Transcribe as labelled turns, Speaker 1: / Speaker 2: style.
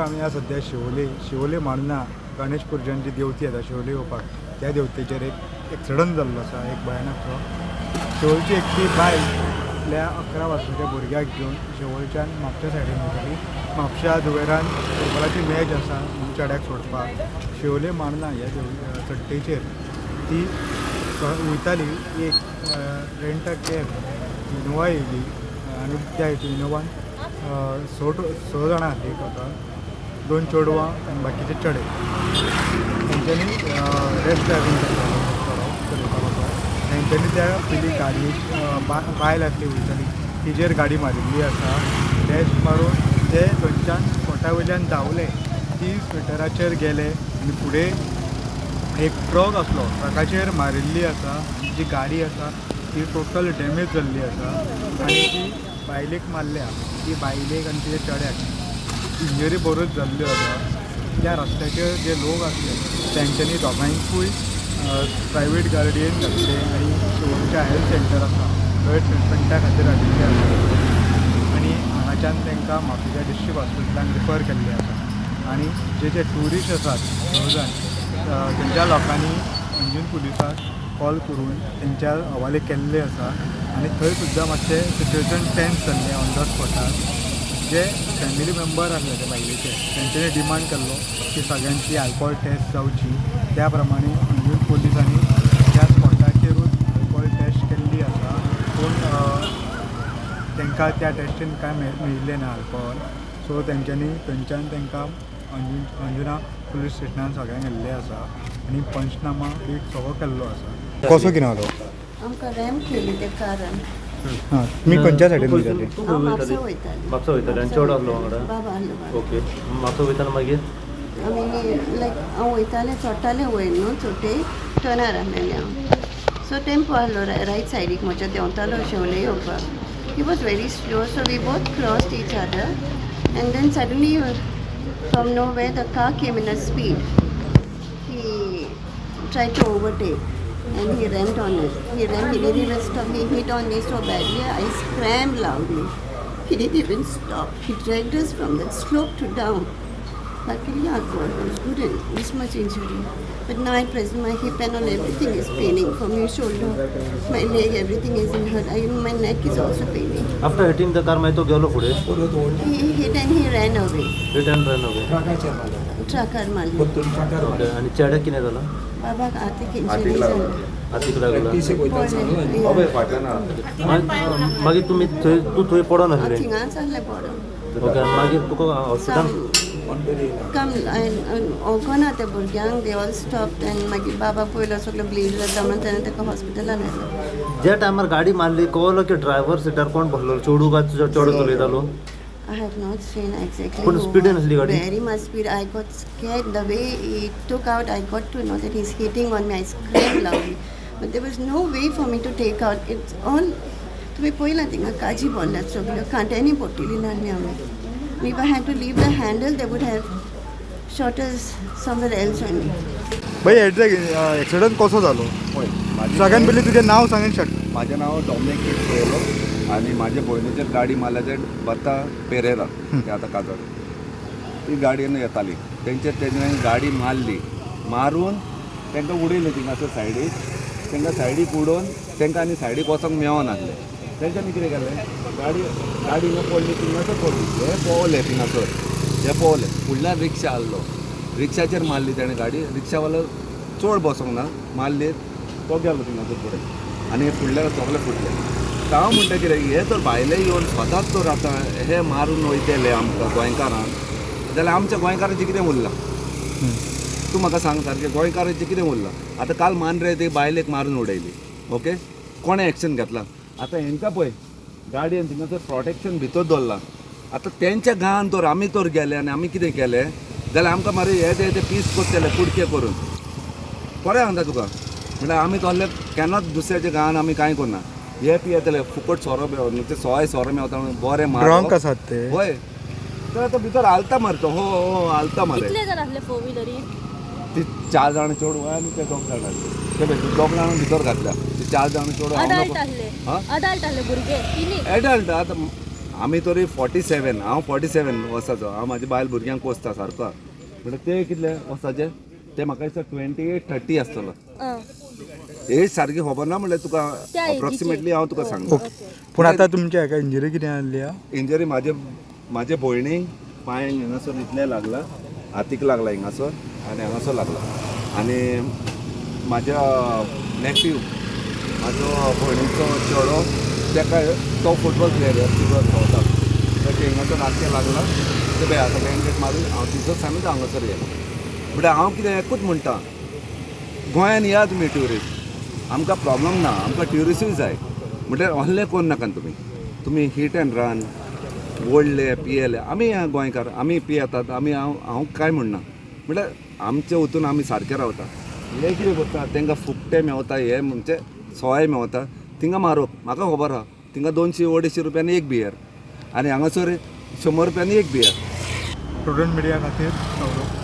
Speaker 1: आमी आसा सद्या शिवोले शिवोले मार्ना गणेश पुर्जन जी देवती येता शिवोले येवपाक त्या देवतेचेर एक एक्सिडंट जाल्लो आसा, एक भयानकसो. शिवोलची एकटी बायल आपल्या 11 वर्साच्या भुरग्याक घेवन शिवोलच्यान म्हापशा सायडीन वयताली. म्हापशा धुवेरान फुटबॉलाची मॅच आसा म्हणून चेड्याक सोडपाक शिवोले मार्ना ह्या देव चडटेचेर ती वयताली. एक रेंट अ कॅब इनोवा येयली आनी त्या इनोवान स जाणां आसलीं टोटल, 2 चेडवां आनी बाकीचे चेडे. तेंच्यांनी रॅश ड्रायवींग करतालो चेडो चलयतालो तो. तेंच्यांनी त्या पयलीं गाडये बायल आसली वयताली तिजेर गाडी मारिल्ली आसा. डॅश मारून ते थंयच्यान स्पॉटा वयल्यान धांवले, 30 मिटराचेर गेले आनी फुडें एक ट्रक आसलो, ट्रकाचेर मारिल्ली आसा आनी जी गाडी आसा ती टोटल डॅमेज जाल्ली आसा आनी ती बायलेक मारल्या. ती बायलेक आनी तिच्या चेड्याक इंजरी बऱ्योच जाल्ल्यो आसा. त्या रस्त्याचेर जे लोक आसले तेंच्यांनी दोगांयकूय प्रायवेट गाडयेन घातले आनी शिवोलचें हेल्थ सेंटर आसा थंय ट्रिटमेंटा खातीर हाडिल्ले आसा आनी हांगाच्यान तांकां म्हापशेच्या डिस्ट्रिक्ट हॉस्पिटलान रिफर केल्ले आसा. आनी जे जे ट्युरिस्ट आसात 6 जाण तेंच्या लोकांनी अंजून पुलिसाक कॉल करून तेंच्या हवाले केल्ले आसा आनी थंय सुद्दां मातशें सिट्युएशन टेन्स जाल्लें ऑन the स्पॉटार. जे फॅमिली मेंबर आसले ते बायलेचे तेंच्यांनी डिमांड केल्लो की सगळ्यांची अल्कोहोल टेस्ट जावची. त्या प्रमाणे अंजून पुलिसांनी त्या स्पॉटाचेरूच अल्कोहोल टेस्ट केल्ली आसा, पूण तांकां त्या टेस्टीन कांय मेळिल्लें ना अल्कोहोल. सो तेंच्यांनी थंयच्यान तांकां अंजुना पुलीस स्टेशनान सगळ्यांक व्हेल्लें आसा आनी पंचनामा बी सगळो केल्लो आसा. कसो कितें जालो?
Speaker 2: आमकां रॅम केली ते कारान.
Speaker 1: हां, तुमी खंयच्या सायडीन वयताली?
Speaker 2: हांव म्हापसा वयतालें.
Speaker 3: म्हापसा वयतालें आनी चेडो आसलो वांगडा?
Speaker 2: बाबा आसलो वांगडा.
Speaker 3: ओके, म्हापसा वयताना मागीर
Speaker 2: आमी लायक हांव वयतालें, चडटालें वयर न्हू चोटे टर्नार आसलेलें हांव. सो टेम्पो आसलो रायट सायडीक म्हज्या, देंवतालो शेवले येवपाक. He was very slow, so we both crossed each other and then suddenly from nowhere the car came in a speed. He tried to overtake and he rammed on us. He rammed, he didn't even stop. He hit on me so badly, I screamed loudly. He didn't even stop. He dragged us from that slope to down. Luckily, our God was good and this much injury. But now at present, my hip and all, everything is paining. From your shoulder, my leg, everything is in hurt. My neck is also paining.
Speaker 3: After hitting the car मागीर तो गेलो फुडें?
Speaker 2: He hit and he ran away.
Speaker 3: Hit and run away.
Speaker 2: ट्रकार मारली.
Speaker 3: Okay, आनी चेड्याक कितें जालां?
Speaker 2: बाबाक हातीक इंजुरी जाली.
Speaker 3: हातीक लागला?
Speaker 2: Yeah.
Speaker 3: मागीर तुमी थंय तूं थंय पडोन आसलें?
Speaker 2: थिंगाच आसलें पडोन.
Speaker 3: ओके, आनी मागीर तुका हॉस्पिटलान
Speaker 2: कम वळखना त्या भुरग्यांक, they all stop and मागीर बाबा पयलो सगळो ब्लीड जाता म्हणून तेणें ताका हॉस्पिटलान व्हेलो.
Speaker 3: ज्या टायमार गाडी मारली कळलो की ड्रायव्हर सिटार कोण बसलो, चेडूं काय चेडो चलयतालो?
Speaker 2: I have not seen exactly.
Speaker 3: पूण स्पिडीन आसली गाडी?
Speaker 2: Very much speed. I got scared. The way he took out, I got to know that he's hitting on me. I screamed loudly. But there was no way for me to take out. It's all, तुमी पळयलां थिंगा काजी भरल्यात सगल्यो, कांट्यांनी पडटिली नासली आमी. If I had to leave the handle, they would have shot us somewhere else only.
Speaker 1: भाई, exact accident कसो जालो?
Speaker 4: पळय,
Speaker 1: सगळ्यान पयलीं तुजें नांव सांगूंक शकता?
Speaker 4: म्हाजें नांव डॉमनीक कोयलो आनी म्हाजे भयणीचेर गाडी मारल्या ते बत्ता पेरेरा, ते आतां काजर ती गाडयेन येताली, तेंचेर तेणें गाडी मारली. मारून तांकां उडयले थिंगासर सायडीक. तांकां सायडीक उडोवन तांकां आनी सायडीक वचोंक मेळनासलें. तेंच्यांनी कितें केलें, गाडी गाडी हिंगा पडली, थिंगासर पडली. हे पोवले थिंगासर, हे पोवले. फुडल्यान रिक्षा आहलो, रिक्षाचेर मारली तेणें गाडी. रिक्षावालो चड बसोंक ना, मारली तो गेलो थिंगासर फुडें आनी फुडल्या सगळे फुटले. हांव म्हणटा कितें, हे तर भायले येवन स्वताच तर आतां हे मारून वयतले आमकां गोंयकारांक, जाल्यार आमच्या गोंयकारांचें कितें उरलां? तूं म्हाका सांग सारकें, गोंयकारांचें कितें उरलां? आतां काल मांद्रे ती बायलेक मारून उडयली, ओके, कोणें एक्शन घेतलां? आतां हेंकां पळय, गाडयेन थिंगासर प्रोटेक्शन भितर दवरलां. आतां तेंच्या गांवान तर आमी तर गेले आनी आमी कितें केलें जाल्यार आमकां मरे हे ते पीस करतले कुडके करून. खरें सांगता तुका, म्हणल्यार आमी तसले केन्नाच दुसऱ्याच्या गांवान आमी कांय करना. हे पियेतले फुकट सोरो, म्हणजे सोय सोरो मेवता म्हणून बरें मार.
Speaker 1: ड्रंक आसात ते?
Speaker 4: हय, तर आतां भितर हालता मरे तो, हो हो हालता मरे.
Speaker 5: कितले जाण आसले फोर व्हिलरीन?
Speaker 4: ती 4 जाण चेडूं आनी ते 2 जाण आसले. ते 2 जाण भितर घातल्या, ती 4 जाण चेडूं.
Speaker 5: अडल्ट आसले? अडल्ट आसले भुरगे तिनी?
Speaker 4: एडल्ट आतां आमी तरी 47, हांव 47 वर्साचो. हांव म्हाज्या बायल भुरग्यांक पोसता सारको. म्हणल्यार ते कितले वर्साचे ते म्हाका दिसता 28 30 आसतलो. एज सारकी खबर ना, म्हणल्यार तुका
Speaker 5: त्या एजीचे.
Speaker 4: अप्रॉक्सिमेटली हांव तुका सांगता.
Speaker 1: ओके, पूण आतां तुमच्या हेका इंजरी कितें आहली हा?
Speaker 4: इंजरी म्हाजे म्हाजे भयणीक पांयांक हिंगासर इतलें लागला, हातीक लागला हिंगासर आनी हांगासर लागला. आनी म्हाज्या नेफ्यू, म्हाजो भयणीचो चेडो, तेका तो फुटबॉल प्लेयर एफ सी खेळटा, तेका हिंगासर आख्खें लागला. ते पळय आतां बँडेज मारून हांव तिचोच सांगून हांगासर येयला. म्हणल्यार हांव कितें एकूच म्हणटा, गोंयान या तुमी ट्युरिस्ट, आमकां प्रॉब्लम ना, आमकां ट्युरिस्टूय जाय. म्हटल्यार असलें करूं नाका तुमी. तुमी हीट एंड रन ओडले पियेले, आमी गोंयकार, आमी पियेतात आमी. हांव हांव कांय म्हणना, म्हटल्यार आमचे वतून आमी सारके रावता. हे कितें करता, तांकां फुकटें मेवता, हे म्हणजे सोय मेवता थिंगा मारोप. म्हाका खबर आहा, थिंगा 200 250 रुपयांनी एक बियर आनी हांगासर 100 रुपयांनी एक बियर.
Speaker 1: प्रुडंट मिडिया खातीर सौरभ.